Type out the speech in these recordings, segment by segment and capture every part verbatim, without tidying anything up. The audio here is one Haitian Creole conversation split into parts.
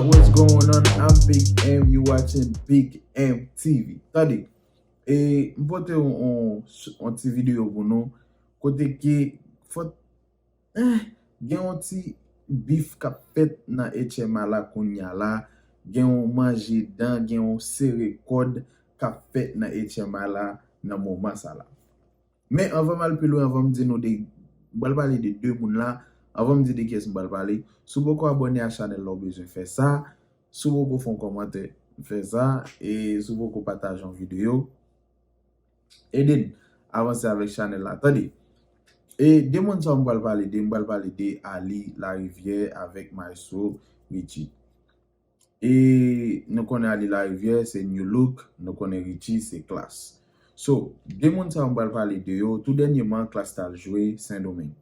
What's going on? I'm Big M. You watching Big M T V. Tande, e, m pote yon, yon, yon ti videyo pou nou. Kote ke fò, eh, gen yon ti bif k ap fèt nan H M A la kounye a la. Gen yon manje dan, gen yon sere kòd k ap fèt nan H M A la nan moman sa la. Men anvan m al pi lwen, anvan m di nou de, m pral pale de de moun la, anvan m di de kiyès m pral pale, si w poko abòne a chanèl la, w bezwen fè sa. Si w poko fè yon kòmantè, fè sa. E si w poko pataje yon videyo, ede n avanse avèk chanèl la. Tande, e de moun sa yo m pral pale de, m pral pale de Ali Larivière avèk Maestro Richie. E nou konnen Ali Larivière se New Look, nou konnen Richie se Klass. So, de moun sa yo m pral pale de yo, tou dènyèman Klass t al jwe Sendomeng.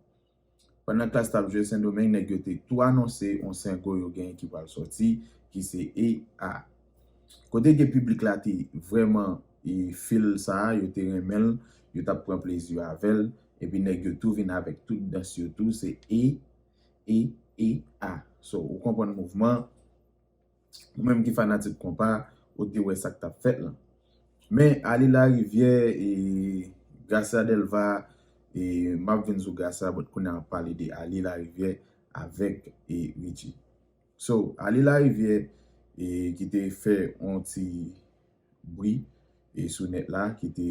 Pandan Klass t ap jwe Sendomeng, nèg yo te tou anonse yon sengo yo genyen ki pral sòti, ki se E A. Kote ke piblik la te vrèman, e, feel sa, yo te renmen l, yo t ap pran plezi yo avè l, epi nèg yo tou vin avèk tout dans yo tou, se E, E, E A. So, ou konprann mouvman, ou menm ki fanatik konpa, ou te wè sa k t ap fèt lan. Men Ali Larivière e Gracia Delva, e m ap vin sou Gracia, but kounye a m ap pale de Ali Larivière avèk, e, Richie. So, Ali Larivière, e, ki te fè yon ti bri, e, sou nèt la, ki te,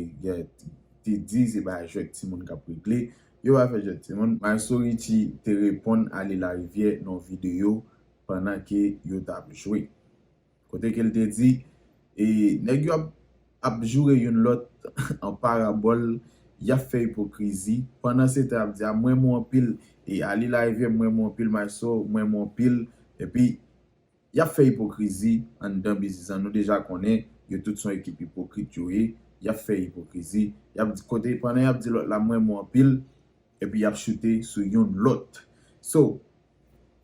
te di se pa jwèt timoun k ap regle, yo pa fè jwèt timoun. Maestro Richie te reponn Ali Larivière nan yon videyo pandan ke yo t ap jwe. Kote ke l te di, e, nèg yo ap, ap joure youn lòt an parabòl, y ap fè ipokrizi. Pandan se tan y ap di, a, m renmen w anpil, e, Ali Larivière, m renmen w anpil, Maestro, m renmen w anpil. Epi, y ap fè ipokrizi anndan biznis lan. Nou deja konnen, yo tout se yon ekip ipokrit yo ye. Y ap fè ipokrizi. Y ap di kote, pandan y ap di lòt la, m renmen w anpil, epi y ap choute sou youn lòt. So,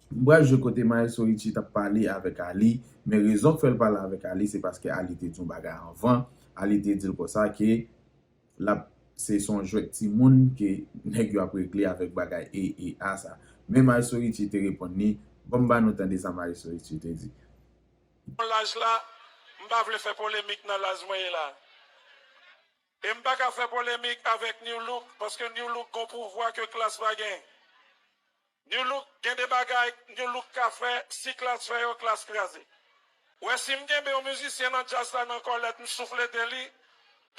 m pral jwe kote Maestro Richie t ap pale avèk Ali, men rezon k fè l pale avèk Ali, se paske Ali te di yon bagay anvan. Ali te di l konsa ke l ap, se, se yon jwèt timoun ke nèg yo ap regle avèk bagay E, E A sa. Men Maestro Richie te reponn li, ban m ba nou tande sa Maestro Richie te di. Nan laj la, m pa vle fè polemik nan laj mwen ye la. E m pa ka fè polemik avèk New Look, paske New Look gon pouvwa ke Klass pa gen. New Look gen de bagay New Look ka fè, si Klass fè yo, Klass kraze. Ou wè, si m kenbe yon mizisyen nan djaz la nan kòlèt, m souflete li,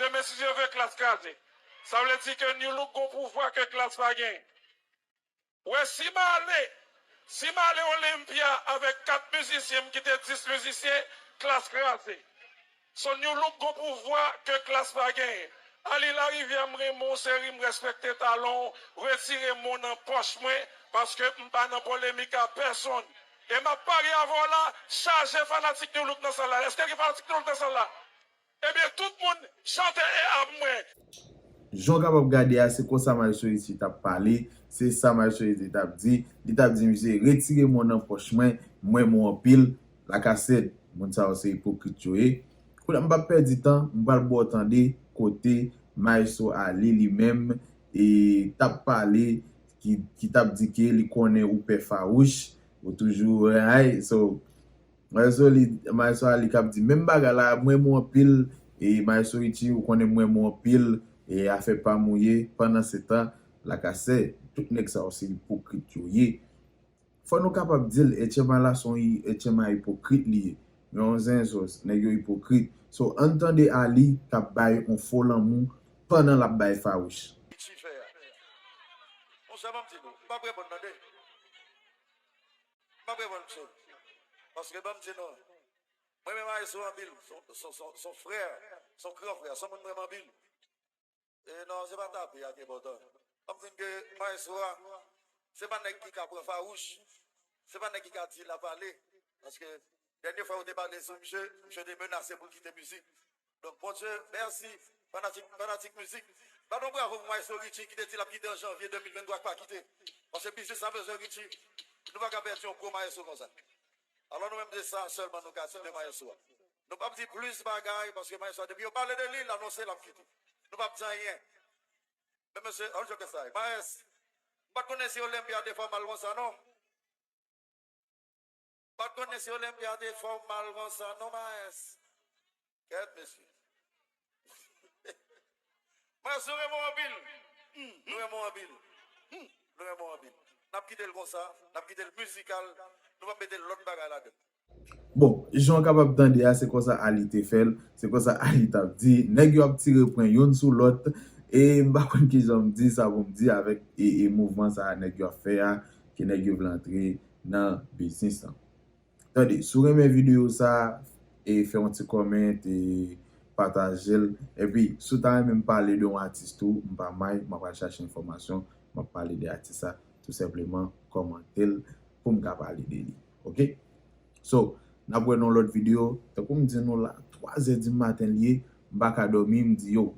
demen si Dye vle, Klass kraze. Sa vle di ke New Look gon pouvwa ke Klass pa gen. Ou wè, si m ale, si m ale Olympia avèk kat mizisyen, m kite dis mizisyen, Klass kraze. So New Look gon pouvwa ke Klass pa genyen. Ali Larivière, m renmen w, seri, m respekte talan w, retire mo nan pòch mwen, paske m pa nan polemik a pèsonn. E m ap parye avè w la, chaje fanatik New Look nan sal la. Èske gen fanatik New Look nan sal la? Ebyen, tout moun chante E A pou mwen. Jan w kapab gade a, se konsa Maestro Richie t ap pale, se sa Maestro Richie t ap di. Li t ap di, misye, retire mo nan pòch mwen, m renmen w anpil. Lakasèt, moun sa yo se ipokrit yo ye. Kounye a, m p ap pèdi tan, m pral ba w tande kote Maestro Ali li menm, e, t ap pale, ki, ki t ap di ke li konnen ou pè fawouch, ou toujou, ay, so, Maestro li, Maestro Ali k ap di menm bagay la, m renmen w anpil, e, Maestro Richie, ou konnen m renmen w anpil, e, afè pa m ou ye, pandan se tan, Lakasèt, tout nèg sa yo se ipokrit yo ye. Fò nou kapab di l, H M A la se yon i-, H M A ipokrit li ye. Yon zenzòs, nèg yo ipokrit. So, ann tande Ali k ap bay yon fo lanmou pandan l ap bay fawouch. Richie fè a. Monchè, ban m di nou, m p ap reponn, tande. M p ap reponn, mesye. Paske ban m di nou, mwen menm Maestro anpil, son, son, son, son frè, son gran frè, son moun m renmen anpil. E non, se pa tape a ki enpòtan. Ban m di n ke Maestro a, se pa nèg ki ka pran fawouch, se pa nèg ki ka di l ap ale. Paske dènye fwa yo te pale sou misye, misye te menase pou l kite mizik. Donk, Bondye, mèsi, fanatik, fanatik mizik. Bat yon bravo pou Maestro Richie ki te di l ap kite an janvye de mil venntwa, k pa kite. Paske biznis la bezwen Richie. Nou pa ka pèdi yon gwo maestro konsa. Alò, nou menm, se sa sèlman nou ka di de maestro a. Nou p ap di plis bagay, paske maestro a, depi yo pale de li, l anonse l ap kite. Nou p ap di anyen. Men mesye, ann jwe sa. Maes, m pa t konnen si Olympia te fè w mal konsa, non. Pa t konnen si Olympia te fè w mal konsa, non, maes. Kèt, mesye. Maes, nou renmen w anpil. Nou renmen w anpil. Nou renmen w anpil. N ap kite l konsa, n ap kite l mizikal, nou p ap mete lòt bagay ladan. Bon, jan w kapab tande a, se konsa Ali te fè l, se konsa Ali t ap di. Nèg yo ap tire pwen youn sou lòt, e m pa konn kijan m di sa pou m di avèk e, e mouvman sa a nèg yo ap fè a, ke nèg yo vle antre nan biznis lan. Tande, si w renmen videyo sa a, e fè yon ti kòmant, e pataje l. Epi, si w ta renmen m pale de yon atis tou, m pa may, m ap al chache enfòmasyon, m ap pale de atis sa, tou senpleman, kòmante l pou m ka pale de li. Oke? So, n ap wè nan lòt videyo, tankou m di nou la, twa zè di maten l ye, m pa ka dòmi, m di yo,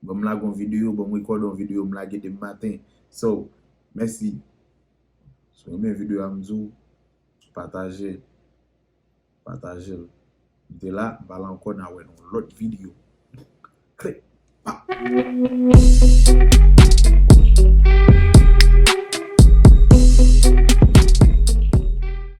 ban m lage yon videyo, ban m rekòde yon videyo, m lage demen maten. So, mèsi. Si w renmen videyo a, m di w, pataje, pataje l. M te la, m pa la ankò, n a wè nan yon lòt videyo. Klik. Pa.